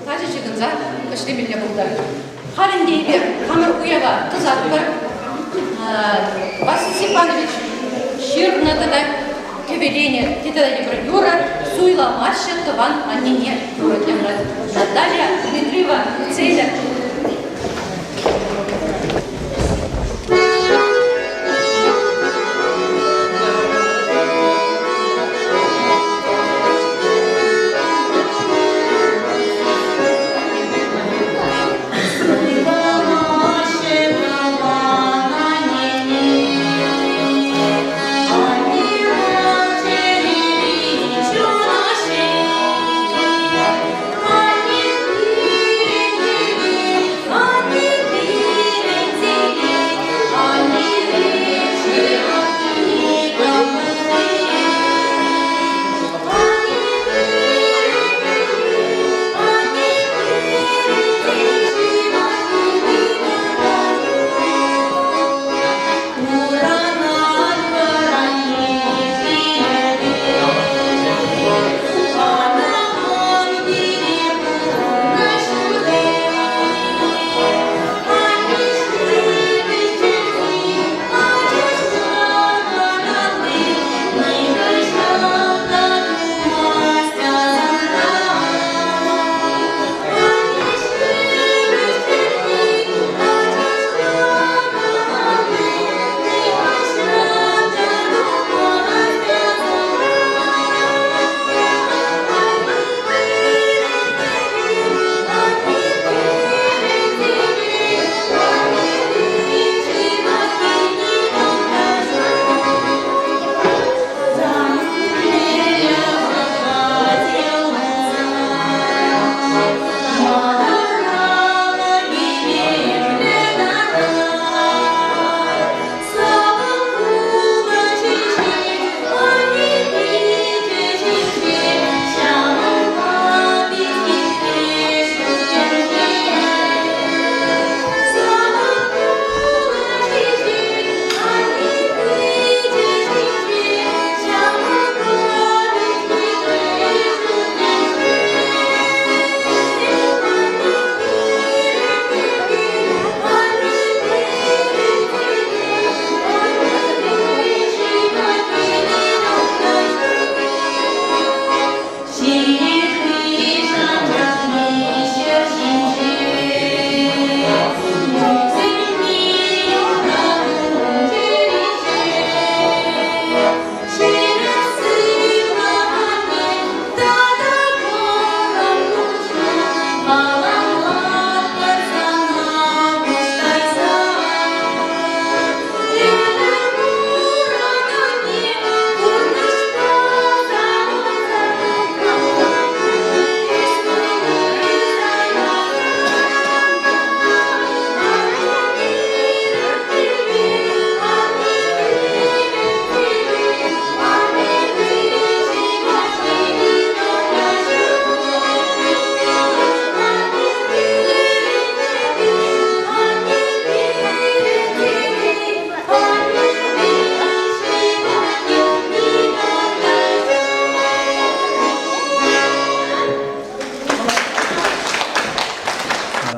Тачӑ ҫыхӑнса ӗҫлемелле пултӑр. Халь ӗнтӗ эпир хамӑр уява тӑсатпӑр. Василий Степанович ҫырнӑ тата кӗвӗленӗ тата тепӗр юрӑ «Суйламаҫҫӗ тӑван аннене» юрӑ янрать. Наталья Дмитриева Целя.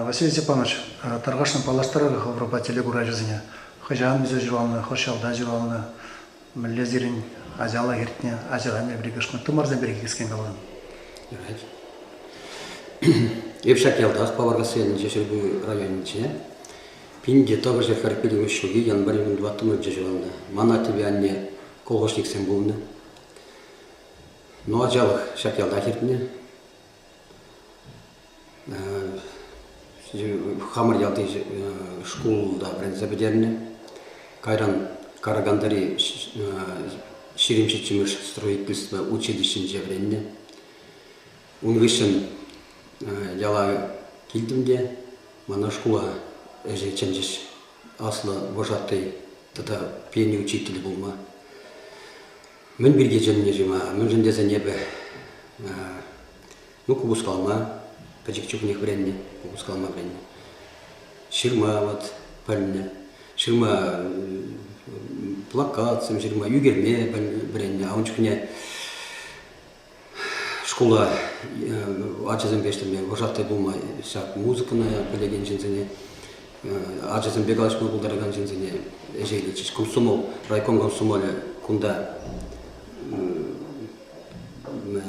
Василий Степанович, тархасшӑн паллаштарӑр хӑвӑрпа телекуравҫӑсене. Хӑҫан ӳссе ҫуралнӑ, хӑш ялта ҫуралнӑ, мӗнле сирӗн ачалӑх иртнӗ, ачаран эпир кӑшкӑн тымарсем пирки кӗскен калан. Юрать. Эп ҫак ялтах Паваркасси ялӗнче Ҫӗрпӳ районӗнче 1945 ҫулхи январь 14-мӗшӗнче ҫуралнӑ. Ман аттепе анне колхозниксем пулнӑ. Ну, ачалӑх ҫак ялтах иртнӗ. Хамӑр ялти шкулта вӗренсе пӗтернӗ. Кайран Карагандари 27-мӗш строительство училищинче вӗреннӗ. Ун хыҫҫӑн яла килтӗм те мана шкула ӗҫе чӗнчӗҫ. Аслӑ вожатӑй тата пени учителӗ пулма. Мӗн пирки чӗннӗ-ши мана? Мӗншӗн тесен эпӗ ну, купӑс калама пӗчӗк чухнех вӗреннӗ, купӑс калама вӗреннӗ. Ҫырма вот пӗлнӗ. Ҫырма плакатсем ҫырма, ӳкерме вӗреннӗ. А ун чухне шкула. ачасемпе ӗҫлеме, вожатый пулма ҫак музыкӑна пӗлекен ҫынсене, ачасемпе калаҫма пултаракан ҫынсене ӗҫе илетчӗҫ. Комсомол, райком комсомолӗ кунта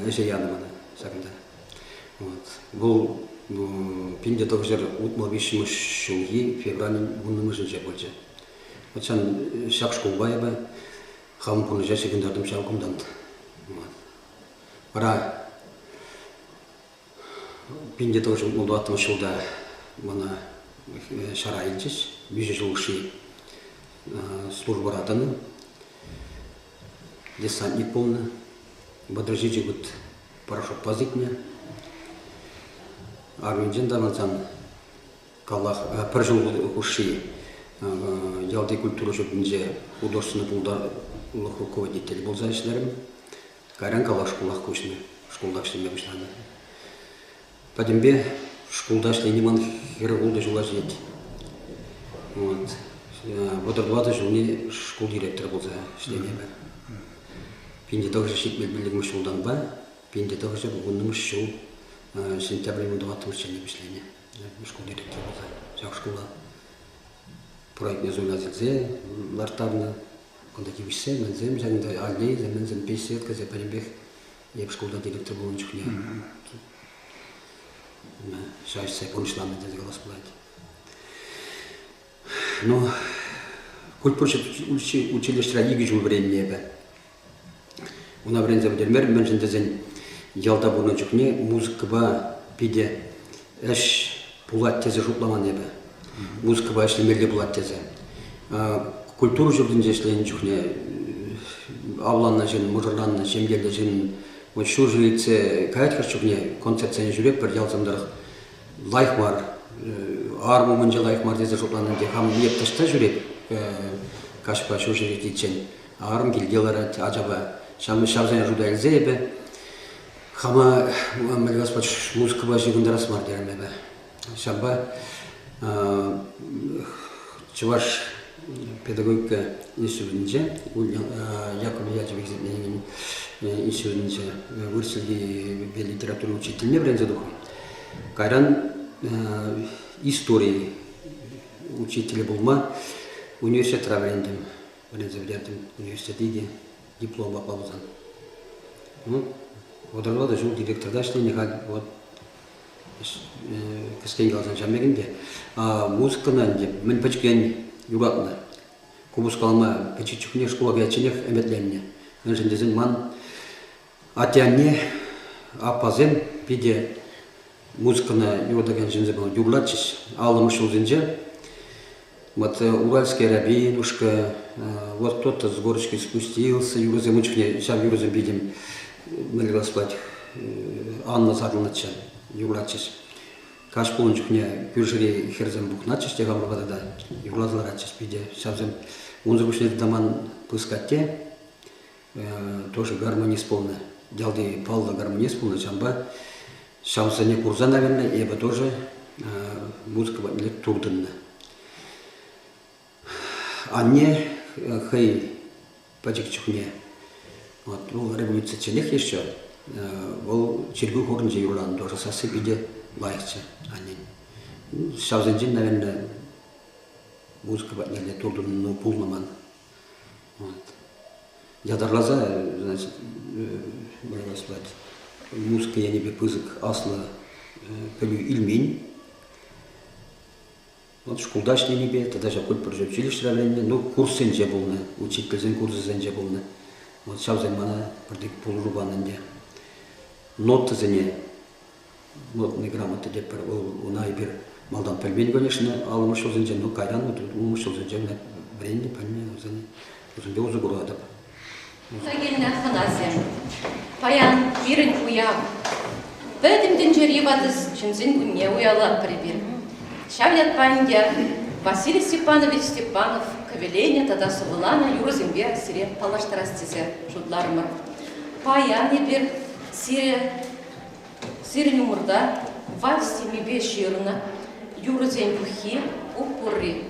ӗҫе янӑ мана ҫакӑнта. Вот. Вӑл 1963 ҫулхи февралӗн вуннӑмӗшӗнче пулчӗ. Вот ҫак шкулпа эпӗ хам пурнӑҫа ҫыхӑнтартӑм ҫав кунтан. Вот. Вара 1964 ҫулта мана ҫара илчӗҫ. Виҫӗ ҫул хушши службӑра тӑнӑ. Десантник пулнӑ. 37 год порошокпа сикнӗ. Арминчен таврӑнсан каллах пӗр ҫул хушши ялти культура ҫуртӗнче художественнӑй пултарулӑх руководителӗ пулса ӗҫлерӗм. Кайран каллах шкулах куҫнӑ, шкултах ӗҫлеме пуҫланӑ. Пӗтӗмпе шкулта ӗҫлени ман 46 ҫула ҫитет. Вот. 34 ҫулне шкул директорӗ пулса ӗҫленӗ эпӗ. 1975 ҫултанпа 1910 ҫул сентябрь 14-мӗш вӗҫленӗ шкул директорӗ пулса ҫак шкула проектне суйласа илсе ларттарнӑ. Кунта йывӑҫсем, мӗнсем ҫакӑнта аллейӑсем, мӗнсем, беседкӑсем пӗтӗмпех эп шкулта директор пулнӑ чухне ҫав ӗҫсе пурнӑҫланӑ тесе калас пулать. Ну, культура училищӗре икӗ ҫул вӗреннӗ эпӗ. Уна вӗренсе пӗтермерӗм, мӗншӗн тесен ялта пурӑннӑ чухне музыкӑпа питӗ ӗҫ пулать тесе шутламан эпӗ. Музыкӑпа ӗҫлемелле пулать тесе. Культура ҫуртӗнче ӗҫленӗ чухне авланнӑ ҫын, мӑшӑрланнӑ, ҫемьеллӗ ҫын вот ҫур ҫул иртсе каять хӑш чухне концертсене ҫӳретпӗр ялсем тӑрӑх. Лайӑх мар, арӑм умӗнче лайӑх мар тесе шутланӑ ӗнтӗ. Хам эп таҫта ҫӳреп каҫпа ҫур ҫӗр иртиччен. Арӑм килте ларать ачапа. Ҫавсене шута илсе эпӗ хама мӗн калас музыкӑпа ҫыхӑнтарас мар терӗм эпӗ. Ҫавӑнпа Чӑваш педагогика институтӗнче Яков ячӗпе хисепленекен институтӗнче вырӑс чӗлхипе литература учительне вӗренсе тухрӑм. Кайран истори учителӗ пулма университетра вӗрентӗм. Вӗренсе пӗтертӗм университете те дипломпа пулсан. Ну, 34 ҫул директорта ӗҫленӗ халь вот кӗскен каласан ҫав пек ӗнтӗ. Музыкӑна ӗнтӗ мӗн пӗчӗкрен юратнӑ. Купӑс калама пӗчӗк чухне шкула каячченех ӗмӗтленнӗ. Мӗншӗн тесен ман атте-анне, аппасем питӗ музыкӑна юратакан ҫынсем юрлатчӗҫ. Аллӑмӗш ҫулсенче вот Уральская рябинушка, вот кто-то с горочки спустился, юрӑсем ун чухне ҫав юрӑсем питӗ мӗнле калас пулать, анлӑ сарӑлнӑччӗ, юрлатчӗҫ. Каҫ пулнӑ чухне кӳршӗри хӗрсем пухнатчӗҫ те хамӑр пата та юрласа ларатчӗҫ питӗ. Ҫавсем унсӑр пуҫне тата ман пысӑк атте тоже гармонист пулнӑ. Ялти паллӑ гармонист пулнӑ, ҫавӑнпа ҫавсене курса, наверное, эпӗ тоже музыка патне туртӑннӑ. Анне хӑй пӗчӗк чухне, вот, вӑл революцичченех еще, вӑл чиркӳ хорӗнче юрланӑ тоже, сасси питӗ лайӑхчӗ аннен. Ҫавсенчен, наверное, музыка патнелле туртӑннӑ пулнӑ ман. Вот. Ятарласа, значит, калас пулать, музыка енӗпе пысӑк аслӑ пӗлӳ илмен. Вот шкулта ӗҫленипе тата ҫак культура училищӗре вӗреннӗ, ну, курссенче пулнӑ, учительсен курсӗсенче пулнӑ. Вот ҫавсем мана пӗртик пулӑшу панӑ ӗнтӗ. Нотӑсене нотный грамота тетпӗр, вӑл ӑна эпир малтан пӗлмен, конечно, аллӑмӗш ҫулсенче, но кайран вот улмӑш ҫулсенче ӑна вӗреннӗ, пӗлнӗ, вӗсене вӗсемпе усӑ куратӑп. Килнӗ хӑнасем, паян пирӗн уяв. Пӗтӗм тӗнчери ватӑ ҫынсен кунне уявлатпӑр эпир. Ҫав ятпа ӗнтӗ Василий Степанович Степанов кӗвӗленӗ тата сӑвӑланӑ юрӑсемпе сире паллаштарас тесе шутларӑмӑр. Паян эпир сире Сирӗн умӑрта вальс темипе ҫырнӑ юрӑсен пуххи пур-пурри.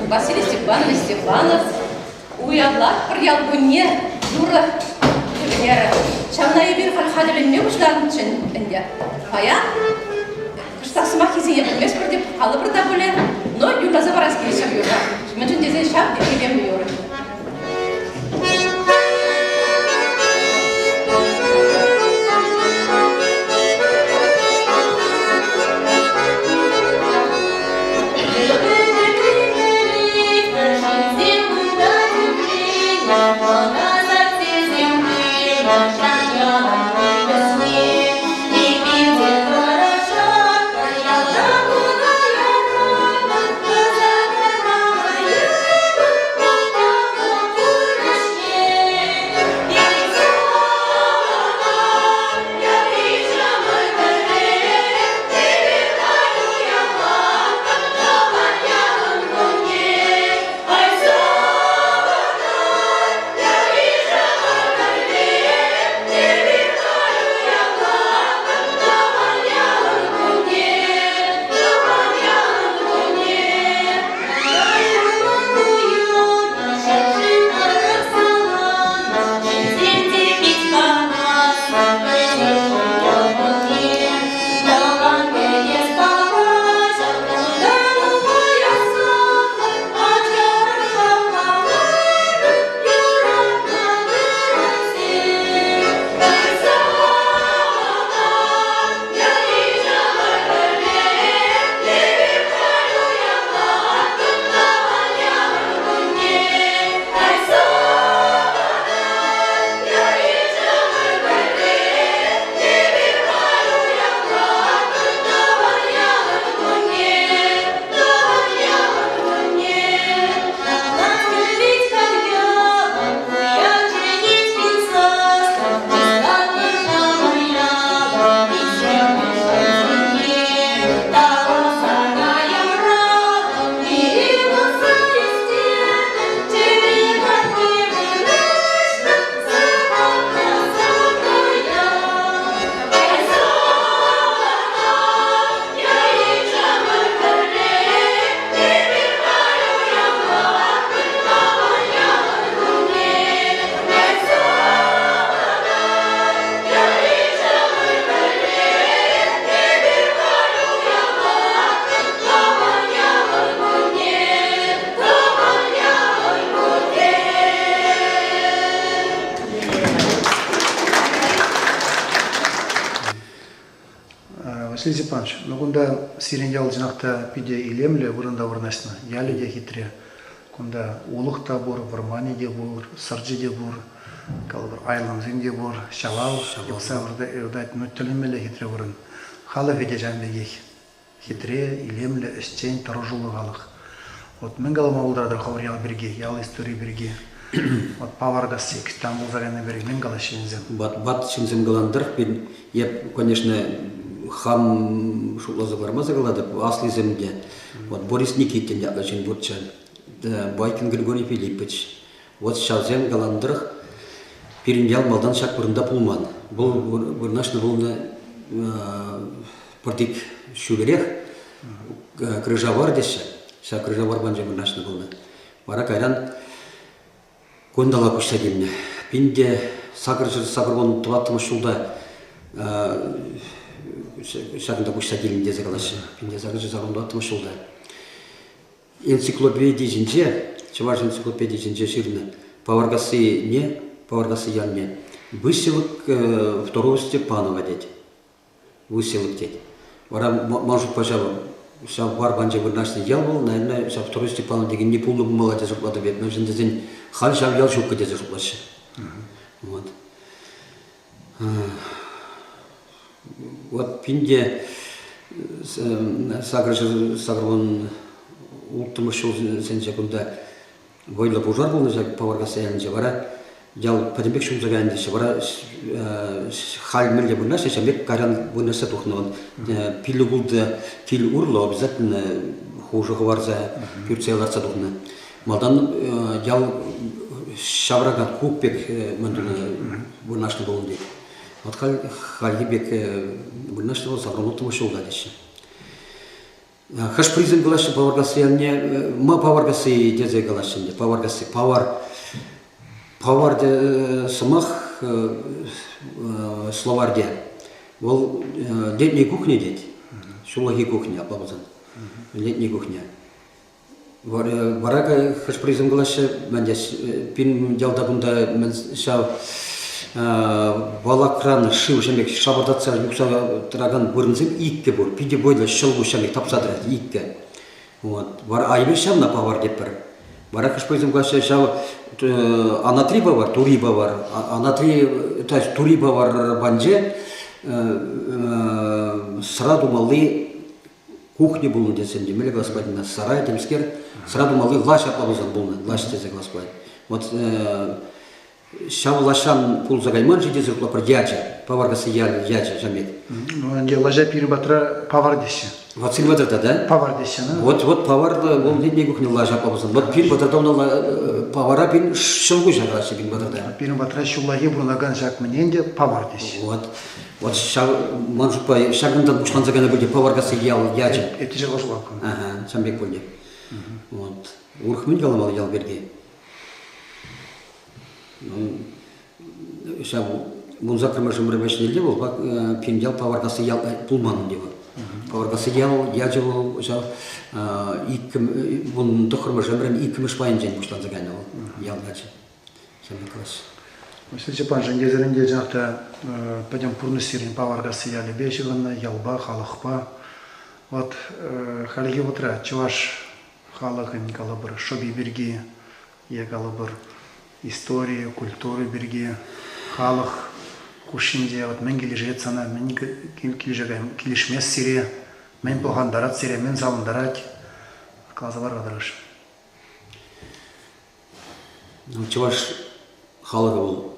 Василий Степанович Степанов уявлатпӑр ял кунне юрӑ кӗвӗлерӗ. Ҫавна эпир халь хатӗрленме пуҫланӑччӗ ӗнтӗ. Паян кӑштах сӑмаххисене пӗлместпӗр те калӑпӑр та пулӗ, но юрласа парас килет ҫав юрра. Мӗншӗн тесен ҫав тери илемлӗ юрӑ. Василий Степанович, ну кунта сирӗн ял чӑнах та питӗ илемлӗ вырӑнта вырнаҫнӑ. Ялӗ те хитре. Кунта улӑх та пур, вӑрманӗ те пур, сӑрчӗ те пур, калӑпӑр, айлӑмсем те пур, ҫавал юхса выртать. Ну, тӗлӗнмелле хитре вырӑн. Халӑхӗ те ҫавӑн пекех хитре, илемлӗ, ӗҫчен, тӑрӑшуллӑ халӑх. Вот мӗн калама пултаратӑр хӑвӑр ял пирки, ял историйӗ пирки? Вот Паваркасси, там пулса кайнӑ пирки мӗн калаҫҫӗ ҫынсем? Ват, ват ҫынсем калантӑр, эп, конечно, хам шутласа кӑлармаса калатӑп, аслисем те. Вот Борис Никитин ятлӑ ҫын пурччӗ, Байкин Григорий Филиппович. Вот ҫавсем калантӑрах пирӗн ял малтан ҫак вырӑнта пулман. Вӑл вырнаҫнӑ пулнӑ пӗртик ҫӳлерех Крышавар теҫҫӗ. Ҫак Крышавар панче вырнаҫнӑ пулнӑ. Вара кайран кунталла куҫса килнӗ. Пинте 884 ҫулта ҫакӑнта куҫса килнӗ тесе калаҫҫӗ. Пинте 884 ҫулта. Энциклопеди ҫинче, чӑваш энциклопеди ҫинче ҫырнӑ Паваркассине, Паваркасси ялне выселок второго Степанова тет. Выселок тет. Вара ман шутпа ҫав ҫав вар панче вырнаҫнӑ ял вӑл, наверное, ҫав Второй Степанов текенни пулнӑ пулмалла тесе шутлатӑп эп. Мӗншӗн тесен халь ҫав ял ҫуккӑ тесе шутлаҫҫӗ. Вот. Вот пинте 886 ҫулсенче кунта вӑйлӑ пушар пулнӑ ҫак Паваркасси ялӗнче. Вара ял пӗтӗмпех ҫунса кайнӑ теҫҫӗ. Вара халь мӗнле вырнаҫнӑ, ҫавӑн пек кайран вырнаҫса тухнӑ. Вӑл пилӗк-ултӑ кил урлӑ обязательно хушӑ хӑварса, пӳртсе лартса тухнӑ. Малтан ял ҫаврака кук пек мӗн тунӑ вырнаҫнӑ пулнӑ тет. Вот халь хальхи пек вырнаҫнӑ вӑл 86 ҫулта теҫҫӗ. Хӑш-пӗрисем калаҫҫӗ Паваркасси ялне, ма Паваркасси тесе калаҫҫӗ ӗнтӗ. Паваркасси, Павар. Павар сӑмах словарьте. Вӑл летний кухня тет. Ҫуллахи кухня, апла пулсан. Летний кухня. Вара хӑш-пӗрисем калаҫҫӗ, мӗн пин ялта кунта мӗн ҫав валакран шыв ҫамек шапӑртатса юхса тӑракан вырӑнсем иккӗ пур. Питӗ вӑйлӑ ҫӑлкуҫ ҫамек тапса тӑрать иккӗ. Вот. Вара айӑпӗ ҫавна павар тетпӗр. Вара хӑш-пӗрисем калаҫҫӗ, ҫав анатри павар, тури павар, анатри, то есть тури павар панче сӑра тумалли кухня пулнӑ тесен те мӗнле калас пулать сарай темскер сӑра тумалли лаҫ апла пулсан пулнӑ лаҫ тесе калас пулать вот ҫав лаҫран пулса кайман-ши тесе шутлатпӑр ячӗ Паваркасси ялӗ ячӗ ҫав пек. Ну ӗнтӗ лаҫа пирӗн патра павар теҫҫӗ. Вот сирӗн патра да? Павар теҫҫӗ. Вот вот паварлӑ вӑл летний кухня лаҫ апла пулсан. Вот пирӗн патра та павара пирӗн ҫӑлкуҫ калаҫҫӗ пирӗн патра. Пирӗн патра ҫуллахи пурӑнакан ҫак мӗне ӗнтӗ павар теҫҫӗ. Вот. Вот ҫав, ман шутпа, ҫакӑнтан пуҫланса кайнӑ пуль Паваркасси ял ячӗ. Эптӗҫе шутлап. Ага, ҫавӑн пек пуль. Вот. Урӑх мӗн каламалла ял пирки? Ну, ҫав 18-мӗш ӗмӗр вӗҫнелле вӑл пин ял Паваркасси ял пулман ӗнтӗ вӑл. Паваркасси ял ячӗ вӑл ҫав 19-мӗш ӗмӗрӗн иккӗмӗш пайӗнчен пуҫланса кайнӑ вӑл ял ячӗ. Василий Степанович, ӗнтесӗрен те чӑнах та пӗтӗм пурнӑҫ сирӗн Паваркасси ялӗпе ҫыхӑннӑ, ялпа, халӑхпа. Вот хальхи вӑхӑтра чӑваш халӑхӗн, калӑпӑр, шӑпи пирки е, калӑпӑр, истори, культура пирки халӑх хушшинче вот мӗн килӗшет сана, мӗн килӗшмест сире, мӗн пӑлхантарать сире, мӗн савӑнтарать, каласа пар-ха тӑрӑш. Чӑваш халӑхӗ вӑл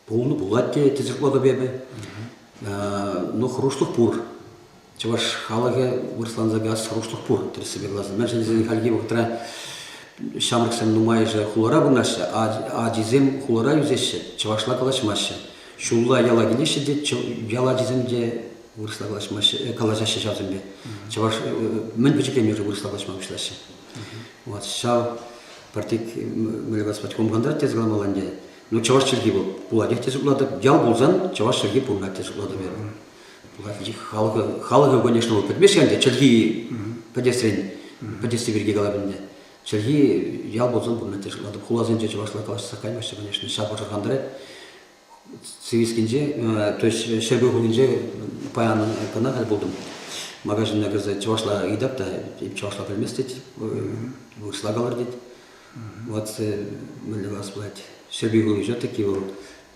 пулнӑ, пулать те тесе шутлатӑп эпӗ. Но хӑрушлӑх пур. Чӑваш халӑхӗ вырӑсланса каяс хӑрушлӑх пур, тӗрӗссипе каласан. Мӗншӗн тесен хальхи вӑхӑтра ҫамрӑксем нумайӑшӗ хулара пурӑнаҫҫӗ, ачисем хулара ӳсеҫҫӗ, чӑвашла калаҫмаҫҫӗ. Ҫулла яла килеҫҫӗ те ял ачисем те вырӑсла калаҫмаҫҫӗ, калаҫаҫҫӗ ҫавсемпе. Чӑваш мӗн пӗчӗкрен уже вырӑсла калаҫма пуҫлаҫҫӗ. Вот ҫав пӗртик мӗнле калас хумхантарать тесе каламалла ӗнтӗ. Ну, чӑваш чӗлхи вӑл пулатех тесе шутлатӑп. Ял пулсан чӑваш чӗлхи пурӑнать тесе шутлатӑп эпӗ. Пулать. Халӑхӗ, халӑхӗ, конечно, вӑл пӗтмест ӗнтӗ, чӗлхи пӗтесрен, пӗтесси пирки калап ӗнтӗ. Чӗлхи ял пулсан пурӑнать тесе шутлатӑп. Хуласенче чӑвашла калаҫса каймаҫҫӗ, конечно, ҫав пӑшӑрхантарать. Цивильскинче, то есть Ҫӗрпӳ хулинче паян кӑна халь пултӑм. Магазина кӗрсе чӑвашла ыйтап та, чӑвашла пӗлмест тет, вырӑсла калар тет. Вот мӗнле калас пулать, Ҫӗрпӳ хули все-таки вӑл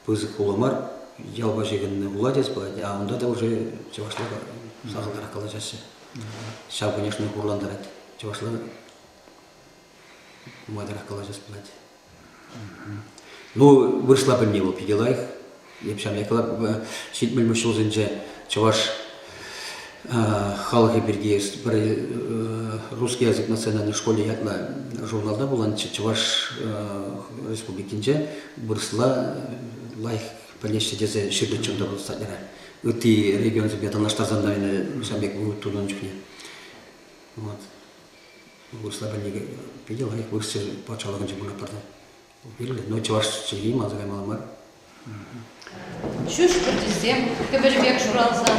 пысӑк хула мар, ялпа ҫыхӑннӑ хула тес пулать, а унта та уже чӑвашла сахалтарах калаҫаҫҫӗ. Ҫав, конечно, хурлантарать. Чӑвашла нумайтарах калаҫас пулать. Ну, вырӑсла пӗлни вӑл питӗ лайӑх. Эп ҫав 70-мӗш ҫулсенче чӑваш халӑхӗ пирки пӗр «Русский язык национальной школе» ятлӑ журналта пуланччӗ. Чӑваш Республикинче вырӑсла лайӑх пӗлеҫҫӗ тесе ҫырнӑччӗ унта вӑл статьяра. Ытти регионсемпе танлаштарсан та ҫав пек вывод тунӑ чухне. Вот. Вырӑсла пӗлни питӗ лайӑх. Вырӑс патшалӑхӗнче пулатпӑр та. Кирлӗ. Но чӑваш чӗлхи манса каймалла мар. Ҫӳҫ пӗрчисем кӗмӗл пек шуралсан,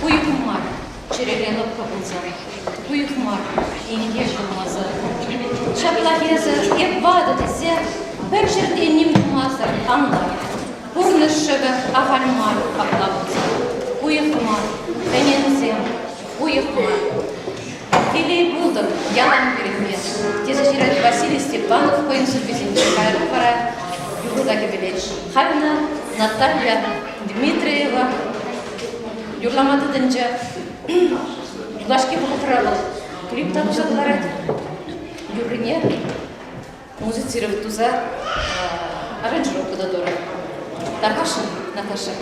Хуйӑх мар, чӗрере лӑпкӑ пулсан, Хуйӑх мар, инкек пулмасан. Ҫаплах эсӗ эп ватӑ тесе пӗр ҫӗрте ним тумасӑр ан лар. Пурнӑҫ шывӗ ахаль мар апла пулсан. Хуйӑх мар, ӗненсем, хуйӑх мар. Телей пултӑр ялан пирӗнпе, тесе ҫырать Василий Степанов хӑйӗн сӑввисенче. Кайран вара юрӑ та кӗвӗлет. Халь ӑна Наталья Дмитриева юрлама тытӑнчӗ. Юлашки вӑхӑтра вӑл клип та туса кӑларать. Юррине музицировать туса аранжировка та турӗ. Тархасшӑн, Наташа.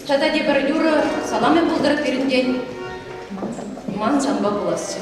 Тата тепӗр юрӑ саламӗ пултӑр пирӗнтен. Ман санпа пуласчӗ.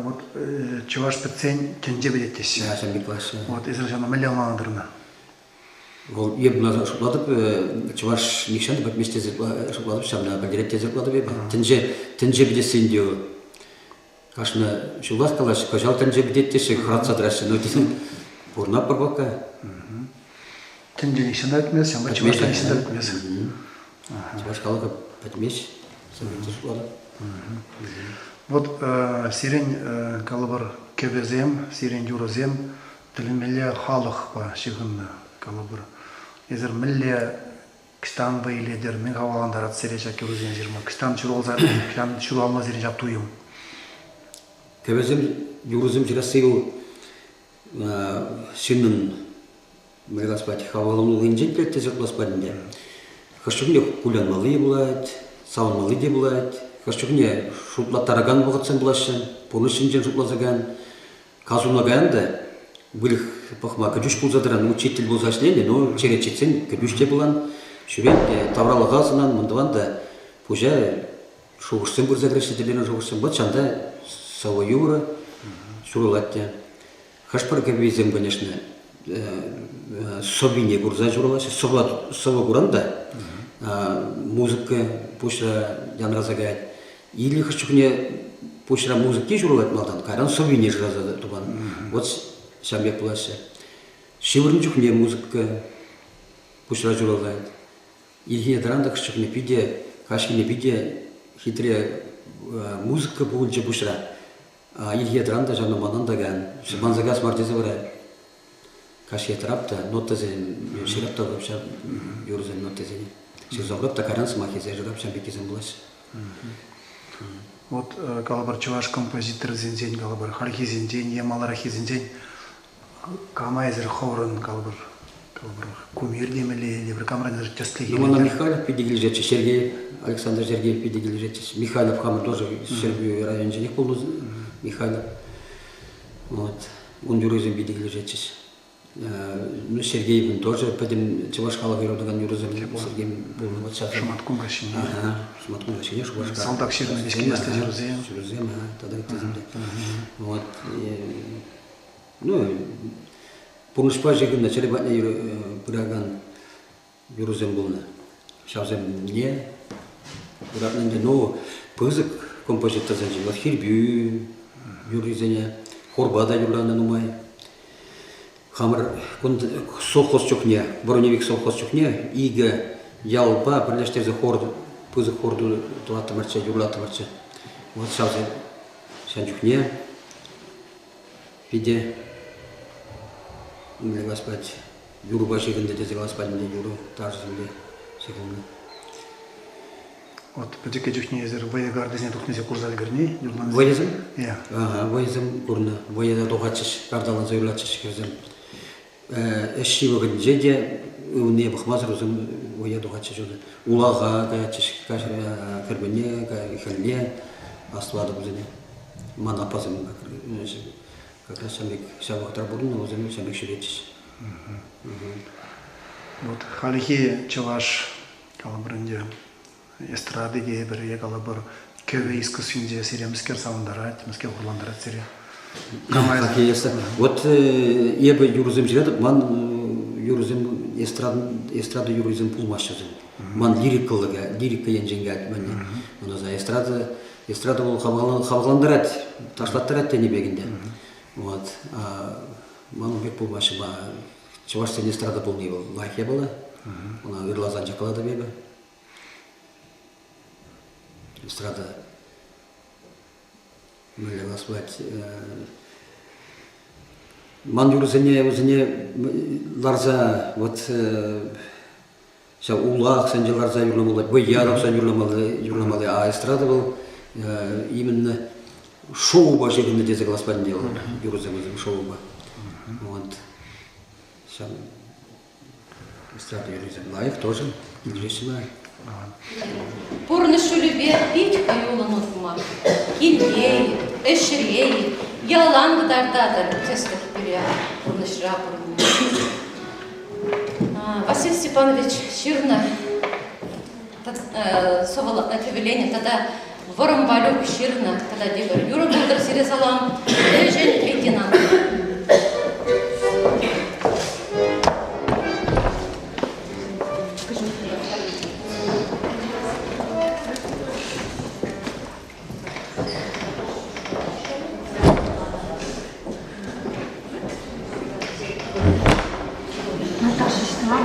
Вот чӑваш пӗтсен тӗнче пӗтет теҫҫӗ. Ҫавӑн пек калаҫҫӗ. Вот эсир ҫавна мӗнле ӑнланатӑр ӑна? Вӑл эп шутлатӑп, чӑваш нихҫан та пӗтмест тесе шутлатӑп, ҫавна пӗлтерет тесе шутлатӑп эпӗ. Тӗнче, тӗнче пӗтесси ӗнтӗ кашни ҫулах калаҫҫӗ, кӑҫал тӗнче пӗтет теҫҫӗ, хӑратса тӑраҫҫӗ. Но тесен пурӑнатпӑр пока. Тӗнче нихҫан та пӗтмест, ҫавӑнпа чӑваш та нихҫан та пӗтмест. Чӑваш халӑхӗ пӗтмест, тесе шутлатӑп. Вот сирӗн калӑпӑр кӗвӗсем, сирӗн юрӑсем тӗлӗнмелле халӑхпа ҫыхӑннӑ калӑпӑр. Эсир мӗнле кӑҫтан вӑй илетӗр, мӗн хавхалантарать сире ҫак юрӑсене ҫырма? Кӑҫтан ҫуралса, кӑҫтан ҫуралнӑ сирӗн ҫак туйӑм? Кӗвӗсем, юрӑсем ҫырасси вӑл ҫыннӑн мӗн калас пулать, хавхаланулӑхӗнчен те тесе калас пулать ӗнтӗ. Хӑш чухне кулянмалли пулать, савӑнмалли те пулать, хӑш чухне шутлаттаракан вӑхӑтсем пулаҫҫӗ, пурнӑҫ ҫинчен шутласакан. Касуна каян та выльӑх пӑхма кӗтӳҫ пулса тӑран, учитель пулса ӗҫленӗ, но черет ҫитсен кӗтӳҫ те пулан, ҫӳрет те, тавралӑха сӑнан, мӑн тӑван та пуҫа шухӑшсем пырса кӗреҫҫӗ, тӗлленӗ шухӑшсем. Вот ҫанта сӑвӑ юрӑ ҫуралать те. Хӑш-пӗр кӗввисем, конечно, сӑввине курса ҫуралаҫҫӗ. Сӑвва сӑвӑ куран та музыка пуҫра янраса каять. Или хӑш чухне пуҫра музыки ҫуралать малтан, кайран сӑввине шыраса тупан. Вот ҫав пек пулаҫҫӗ. Ҫывӑрнӑ чухне музыка пуҫра ҫуралать. Ирхине тӑран та хӑш чухне питӗ, каҫхине питӗ хитре музыка пулчӗ пуҫра. Ирхине тӑран та ҫавна манан та каян. Манса каяс мар тесе вара каҫхи тӑрап та нотӑсем ҫырап та ҫав юрӑсен нотисене. Ҫырса хурап та кайран сӑмах илсе ҫырап, ҫав пеккисем пулаҫҫӗ. Вот калӑпӑр чӑваш композиторӗсенчен калӑпӑр хальхисенчен е малараххисенчен кама эсир хӑвӑрӑн калӑпӑр калӑпӑр кумир темелле е пӗр камран эсир тӗслӗх Ну, мана Михайлов питӗ килӗшетчӗ, Сергей, Александр Сергеев питӗ килӗшетчӗ. Михайлов хамӑр тоже Ҫӗрпӳ районӗнченех пулнӑ Михайлов. Вот. Ун юррисем питӗ килӗшетчӗҫ. Ну, Сергеевӑн тоже пӗтӗм чӑваш халӑх юратакан юрӑсем Сергей пулнӑ вот ҫав. Шӑматкун каҫхине. Ага, Шӑматкун каҫхине Шупашкар. Салтак ҫырнӑ виҫкӗнеслӗ ҫырусем. Ҫырусем, ага, тата ыттисем те. Вот. Ну, пурнӑҫпа ҫыхӑннӑ чӗре патне пыракан юрӑсем пулнӑ. Ҫавсемне юратнӑ ӗнтӗ. Ну, пысӑк композиторсенчен вот Хирбю юррисене хорпа та юрланӑ нумай. Хамӑр кун совхоз чухне, Броневик совхоз чухне икӗ ялпа пӗрлештерсе хор, пысӑк хор тӑваттӑмӑрччӗ, юрлаттӑмӑрччӗ. Вот ҫавсем ҫав чухне питӗ мӗнле калас пулать, юрӑпа ҫыхӑннӑ тесе калас пулать ӗнтӗ, юрӑ ташӑсемпе ҫыхӑннӑ. Вот пӗчӗккӗ чухне эсир вӑйӑ картисене тухнисем курса ӗлкӗрни юрланисем? Вӑйӑсем? Иә. Ага, вӑйӑсем курнӑ. Вӑйӑ тухатчӗҫ, карталанса юрлатчӗҫ хӗрсем. Ӗҫ ҫывӑхӗнче те ывӑнне пӑхмасӑр вӗсем вӑййа тухатчӗҫ. Улаха каятчӗҫ, кӗркунне, хӗлле астӑватӑп вӗсене. Ман аппасем как раз ҫав пек ҫав вӑхӑтра пурӑннӑ, вӗсем ҫав пек ҫӳретчӗҫ. Вот хальхи чӑваш, калӑпӑр ӗнтӗ, эстрада тейӗпӗр е калӑпӑр кӗвӗ искусствинче сире мӗскер савӑнтарать, мӗскер хурлантарать сире? Вот эпӗ юрӑсем ҫыратӑп, ман юрӑсем эстрада юррисем пулмаҫҫӗ вӗсем. Ман лирикӑллӑ, лирика енчен каять мӗн. Мана эстрада эстрада вӑл хавхалантарать, ташлаттарать тенӗ пек ӗнтӗ. Вот. Ман ун пек пулмаҫҫӗ. Чӑвашсен эстрада пулни вӑл лайӑх япала. Ӑна ырласан чаклатӑп эпӗ. Эстрада мӗнле калас пулать, ман юрӑсене вӗсене ларса вот ҫав улахсенче ларса юрламалла, вӑййа тухса юрламалла, а эстрада вӑл именно шоупа ҫыхӑннӑ тесе калас патне вӑл юрӑсем вӗсем шоупа. Вот. Ҫав эстрада юррисем лайӑх тоже, килӗшеҫҫӗ лайӑх. Пурнӑҫ ҫулӗпе пит хӑюллӑн утма, килте-и, ӗҫре-и, ялан кӑтартатӑр тӗслӗх пире пурнӑҫра пурӑнма. Василий Степанович ҫырнӑ сӑвӑлатнӑ кӗвӗленӗ тата Вӑрӑм Валюк ҫырнӑ тата тепӗр юрӑ пултӑр сире салам, ӗҫӗн лейтенант. Наташа ӑҫта?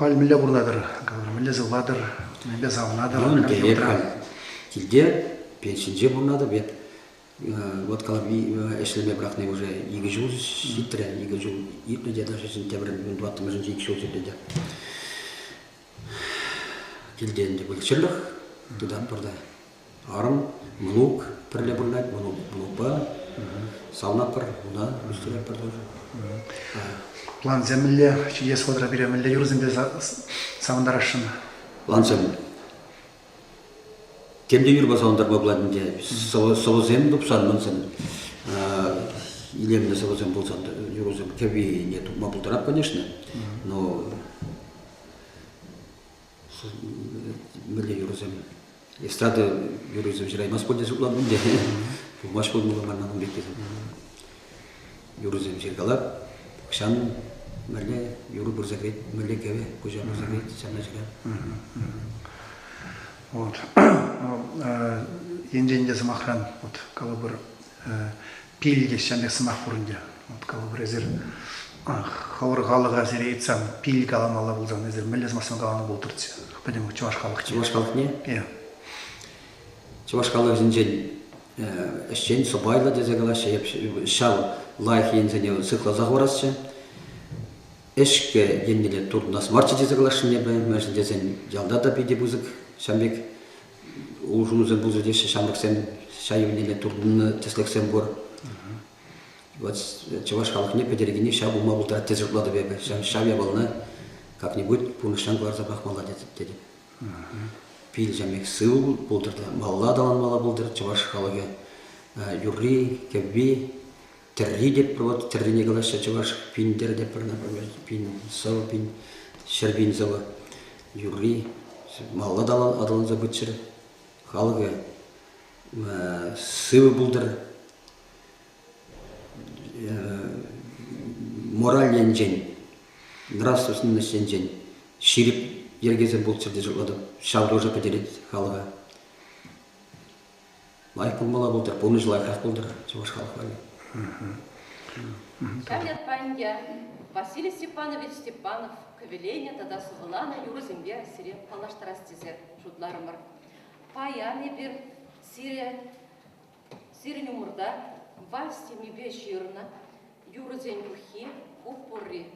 халь мӗнле пурӑнатӑр? Мӗнле сывлатӑр? Мӗнпе савӑнатӑр? Ну, ӗнтӗ эп халь килте, пенсинче пурӑнатӑп. Эп вот калап, ӗҫлеме пӑрахни уже икӗ ҫул ҫитрӗ, икӗ ҫул иртнӗ те даже сентябрӗн 14-мӗшӗнче икӗ ҫул ҫитрӗ те. Килте ӗнтӗ выльӑх-чӗрлӗх тытатпӑр та. Арӑм, мӑнук пӗрле пурӑнать, мӑнук, мӑнукпа савӑнатпӑр, унта ӳстеретпӗр тоже. Плансем мӗнле? Ҫитес вӑхӑтра пире мӗнле юрӑсемпе савӑнтарасшӑн? Плансем тем те юрпа савӑнтарма пулать ӗнтӗ. Сӑвӑсем тупсан, мӑнсем илемлӗ сӑвӑсем пулсан юрӑсем кӗввине тупма пултарать, конечно, но мӗнле юрӑсем эстрада юррисем ҫыраймасть пуль тесе шутлатӑм те пулмасть пулмалла мар ун пек тесе юрӑсем ҫыркалап хӑҫан мӗнле юрӑ пырса кӗрет мӗнле кӗвӗ пуҫа пырса кӗрет ҫавна ҫырап. Вот. Енчен те сӑмахран вот калӑпӑр пил те ҫав пек сӑмах пур ӗнтӗ. Вот калӑпӑр эсир хӑвӑр халӑха сире ыйтсан пил каламалла пулсан эсир мӗнле сӑмахсем каланӑ пултӑрччӗ пӗтӗм чӑваш халӑхне? Чӑваш халӑхне? Иә. Чӑваш халӑхӗнчен ӗҫчен, сӑпайлӑ тесе калаҫҫӗ. Эп ҫав лайӑх енсене сыхласа хӑварасчӗ. Ӗҫкӗ еннелле туртӑнас марччӗ тесе каласшӑн эпӗ. Мӗншӗн тесен ялта та питӗ пысӑк ҫав пек улшӑнусем пулса теҫҫӗ, ҫамрӑксем ҫав еннелле туртӑннӑ тӗслӗхсем пур. Вот чӑваш халӑхне пӗтерекенни ҫав пулма пултарать тесе шутлатӑп эпӗ. Ҫав япалана как-нибудь пурнӑҫран кӑларса пӑрахмалла тетӗп. Пил ҫамек сыв пултӑр та малалла аталанмалла пултӑр чӑваш халӑхӗ. Юрри, кӗвви, тӗрри тетпӗр, вот тӗррине калаҫҫӗ чӑваш пин тӗрӗ тетпӗр, например, пин сӑвӑ, пин 100 000 сӑвӑ юрри малалла та аталанса пыччӑр. Халӑхӗ сывӑ пултӑр, мораль енчен, нравственность енчен ҫирӗп йӗркесем пулччӑр тесе шутлатӑп. Ҫав тоже пӗтерет халӑха. Лайӑх пулмалла пултӑр, пурнӑҫ лайӑхрах пултӑр чӑваш халӑх валли. Ҫав ятпа ӗнтӗ Василий Степанович Степанов кӗвӗленӗ тата сӑвӑланӑ юрӑсемпе сире паллаштарас тесе шутларӑмӑр. Паян эпир сире сирӗн умӑрта вальс темипе ҫырнӑ юрӑсен пуххи ку пурри.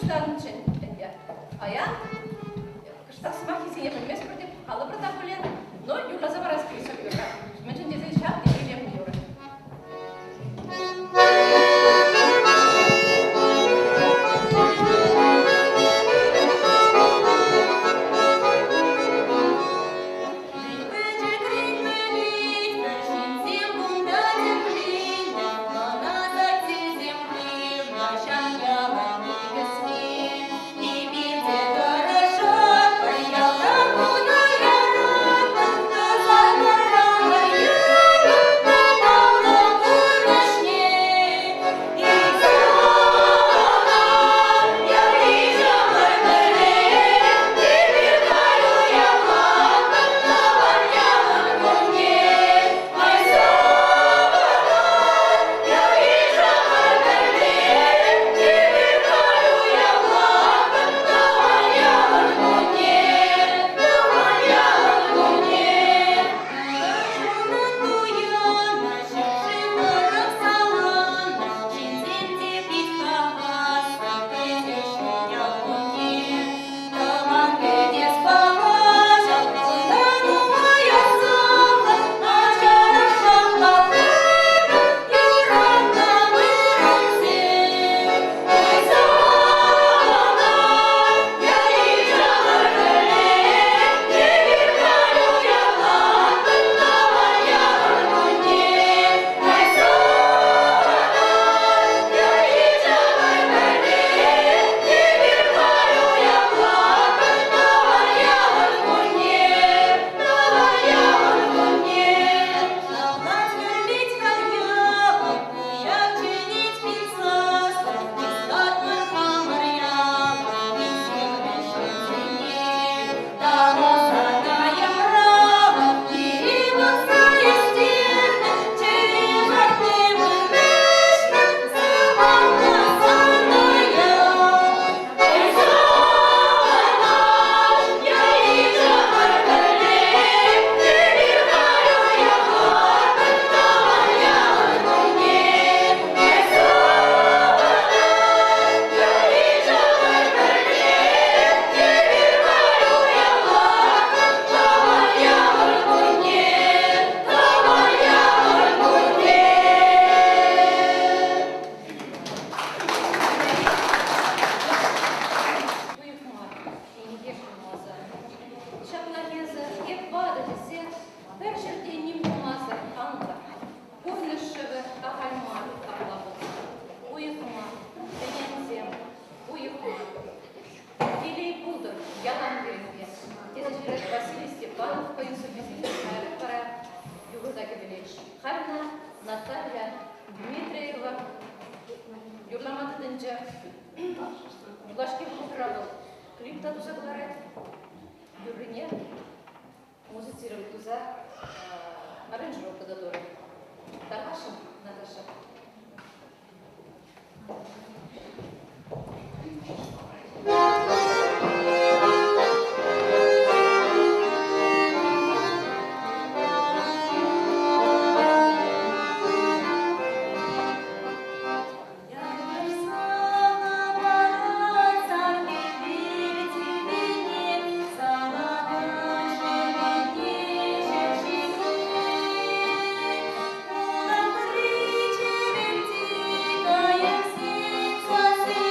пуҫланӑччӗ ӗнтӗ. Паян кӑштах сӑмаххисене пӗлместпӗр те, калӑпӑр та пулӗ, но юрласа парас килет ҫак юрра. Мӗншӗн тесен ҫав тери илемлӗ юрӑ. Ҫапла эсӗ эп ватӑ тесе пӗр ҫӗрте ним тумасӑр ан тӑр. Пурнӑҫ шывӗ ахаль мар апла пулсан. Уйӑх мар, ӗненсем, уйӑх мар. Телей пултӑр ялан пирӗнпе, тесе ҫырать Василий Степанов хӑйӗн сӑввисене каярах вара юрӑ та кӗвӗлет. Халь ӑна Наталья Дмитриева юрлама тытӑнчӗ. Юлашки вӑхӑтра вӑл клип та туса кӑларать. Юррине музицировать туса аранжировка та турӗ. Тархасшӑн, Наташа. Улахри чӗвӗлти кайӑксен сасси.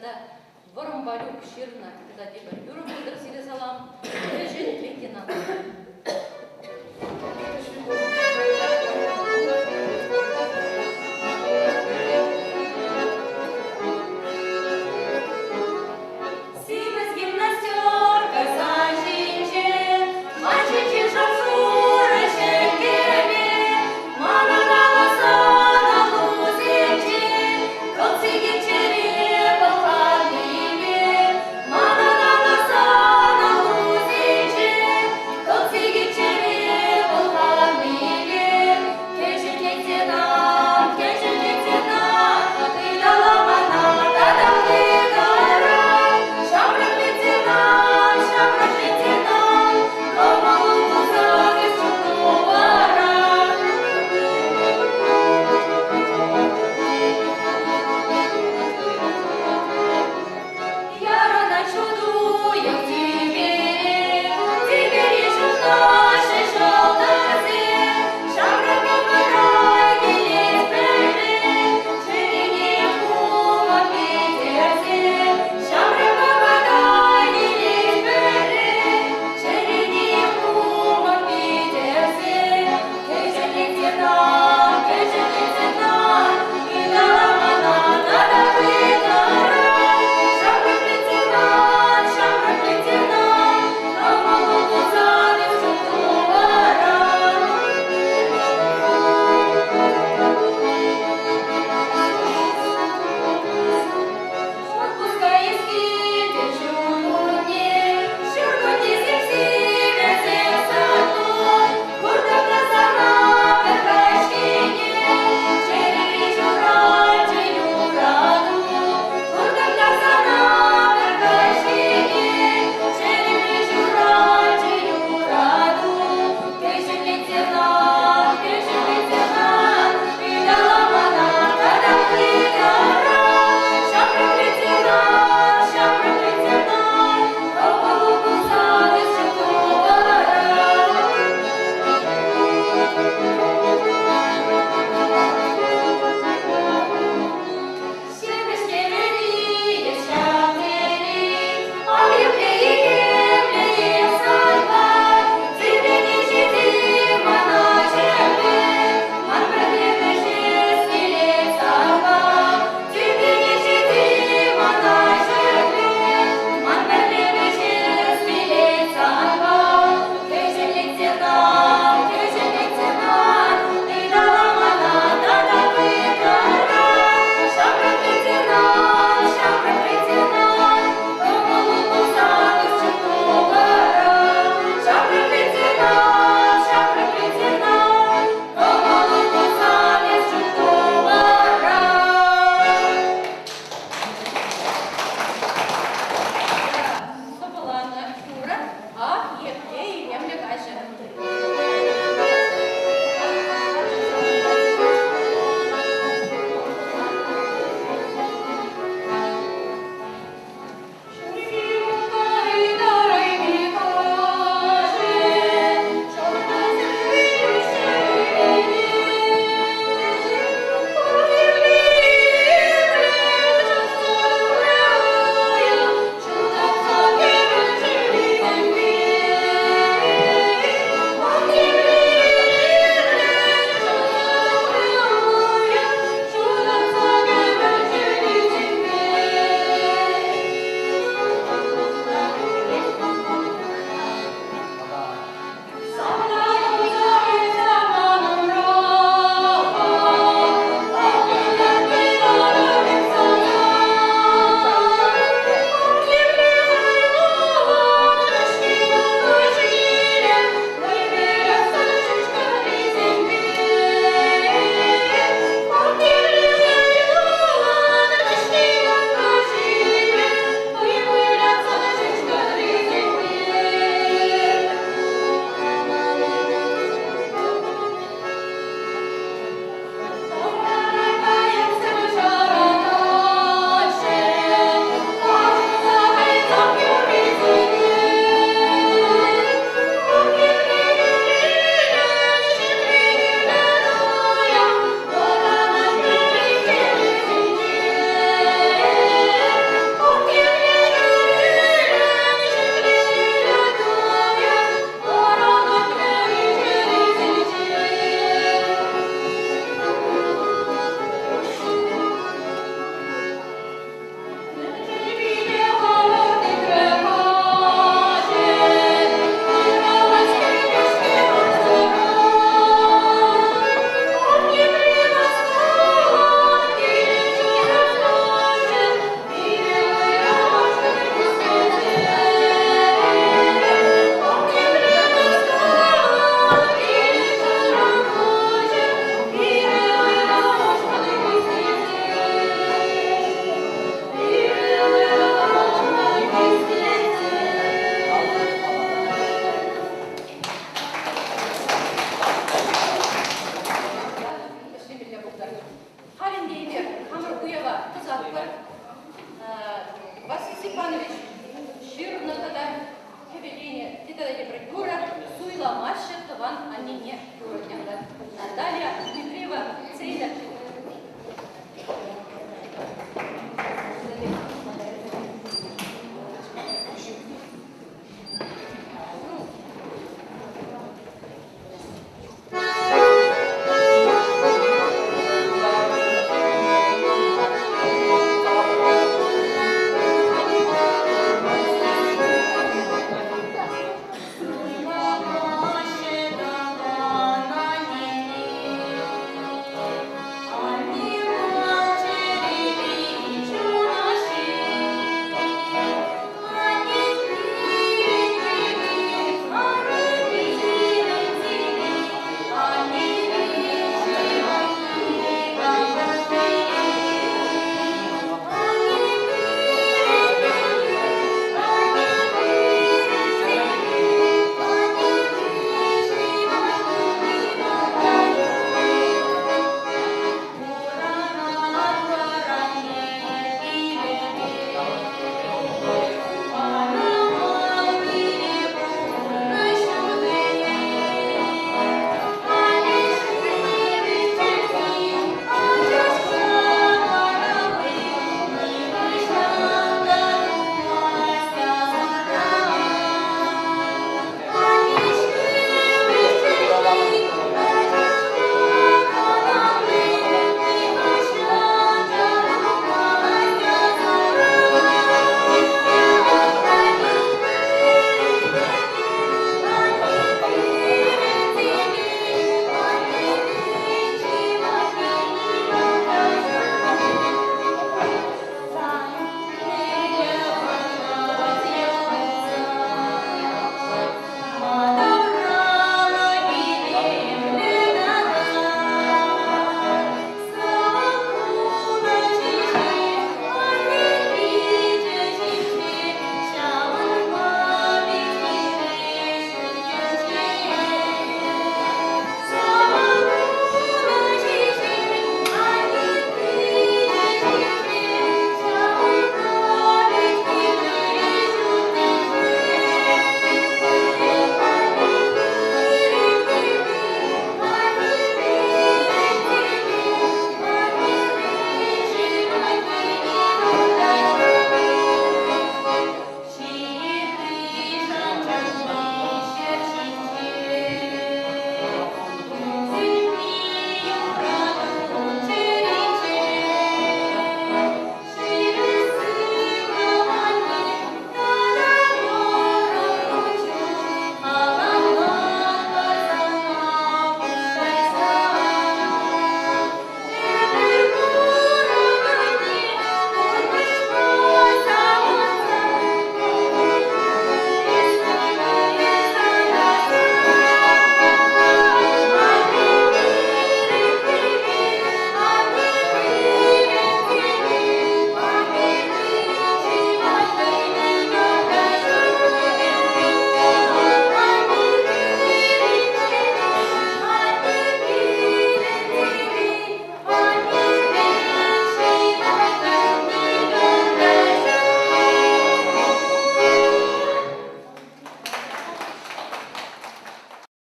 Тата Вӑрӑм Валюк ҫырнӑ тата тепӗр юрӑ пултӑр сире салам. Кӗҫӗн лейтенант.